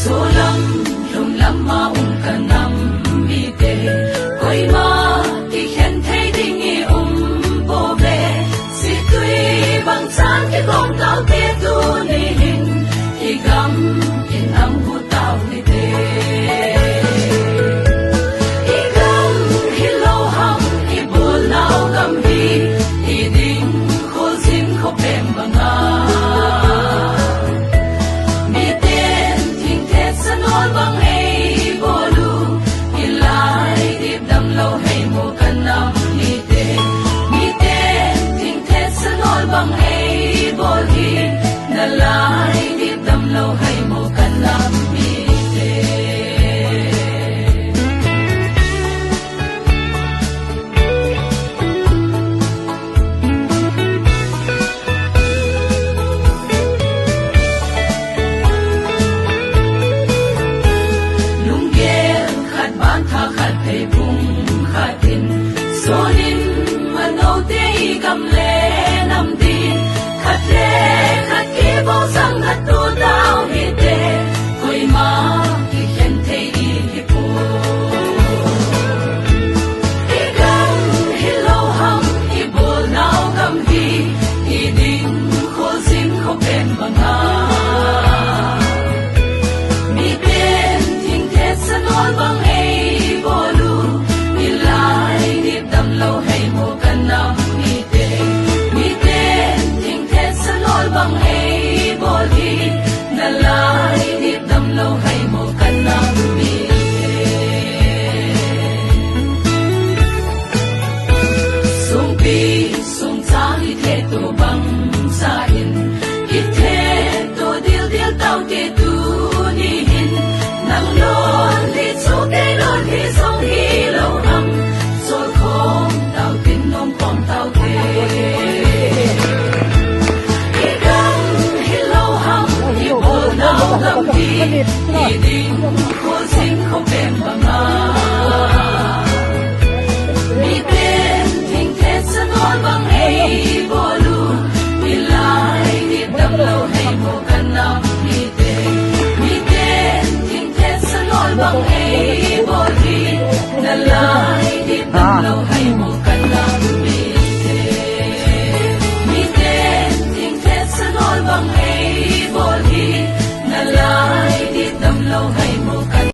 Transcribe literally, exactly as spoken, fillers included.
Sulam lunglam a um ka nam mite, koimah kikhen thei ding i um pah ve. Situi bang chan kikawm taute tuni in, i gam in nam hu tau hite. I gam hilou ham, i bawl nau gam hi, i ding khol zin khop lem bang a. Miten thingthetsa nawl bang ei bawl uh, i lai dip damlou hei maw ka nam mite. Miten thingthetsa nawl bang ei bawl hi, na lai dip damlou hei maw ka nam